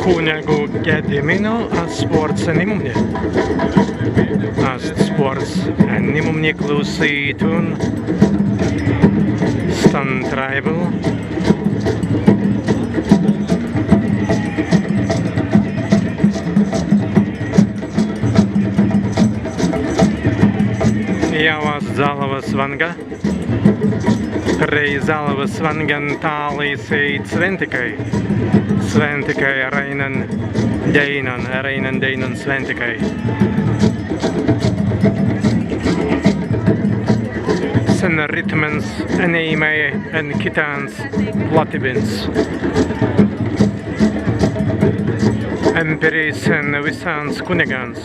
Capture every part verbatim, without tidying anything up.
Kunnegu Gediminu ast spārts enimmewingi. Ast spārts enimmewingi klausītun stan traibal. Jāu ast Zalawas wānga. Prei Zalawas wāngan tālis ēit swintikai. Swintikai eraīnan dēinan, eraīnan dēinan swintikai. Sen ritmans enēimai en kitans plattibins. Empīri sen wissans kunnegans.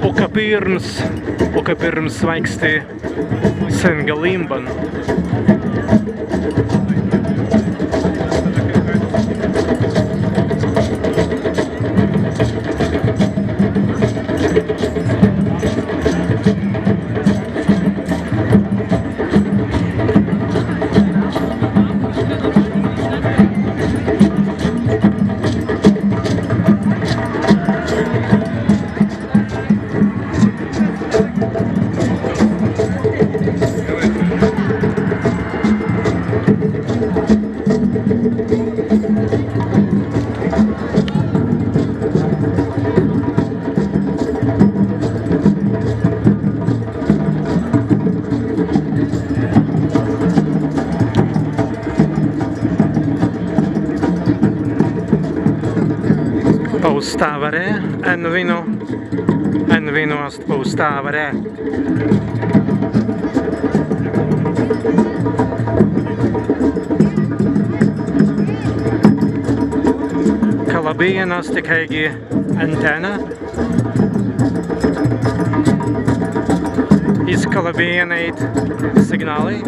Okapirms, okapirms swāiksti sen galimban. Paustā wāre, en winu, en winu ast paustā wāre. Kalabījan ast ikāigi antena. Iz kalabījan ēit signālai.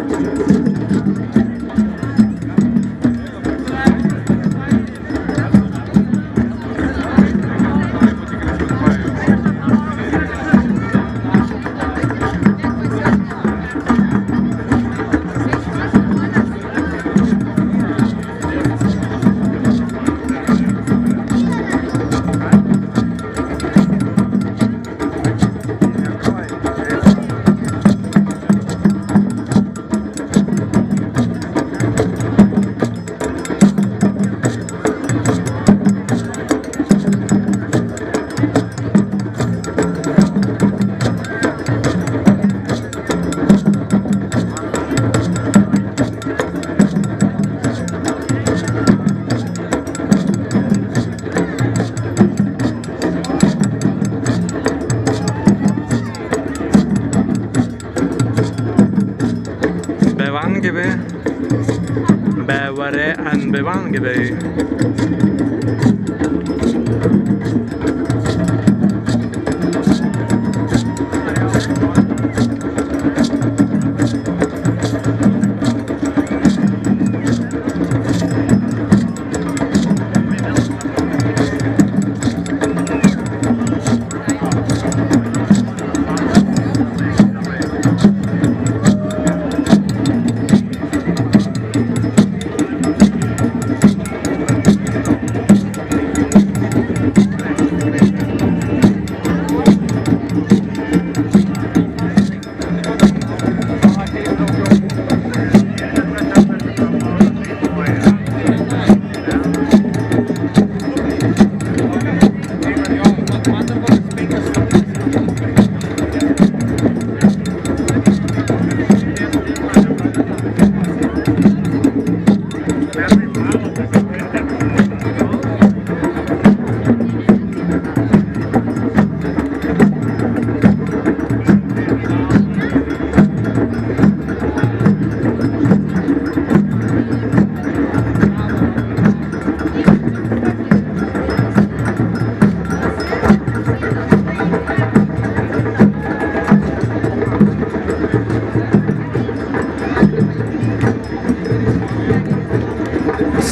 Be wāngibai, be wāre en be wāngibai.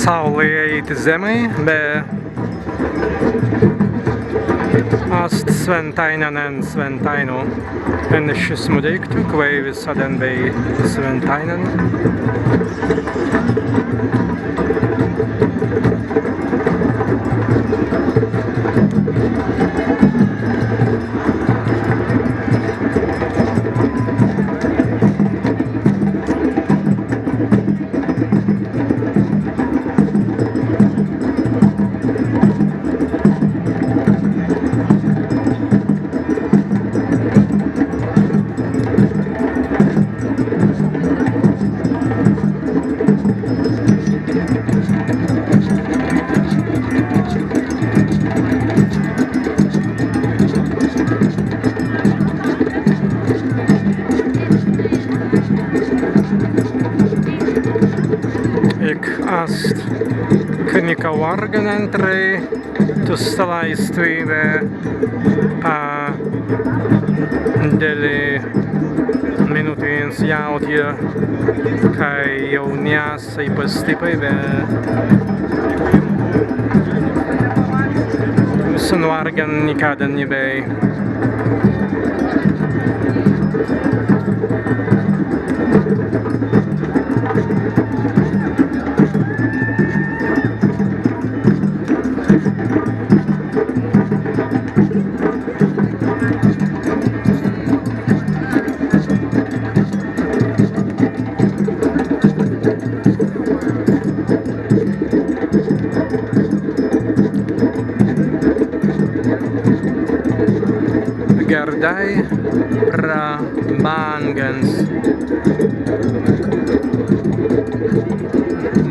Saūli ēit zemmai, be Ast swintainin en swintainu. En šismu deīktu, kwēi wisaddan bēi swintainin. Ik ast ka nika wārgan entrēi, tū stalāi stwi be pa delli minūtins jāutja, kāi jāu ni ast Sei pastippai be sen wārgan nikaddan ni bēi. Gērdai pra bāngans.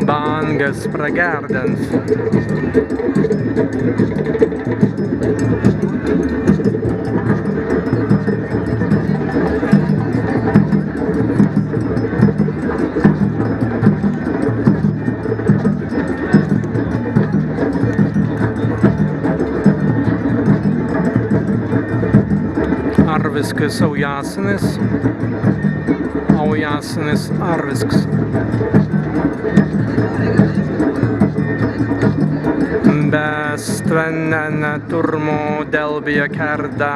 Bāngas pra gērdans. Arwiskas aujāsenis. Aujāsenis arwisks. Be stwen en turmu delbja kērda.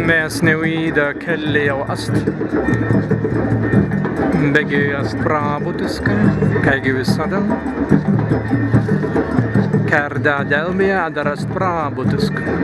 Mes ni widā, kelli jāu ast. Beggi ast prābutiskai, kāigi wisaddan. Kērda delbja, adder ast prābutiskai.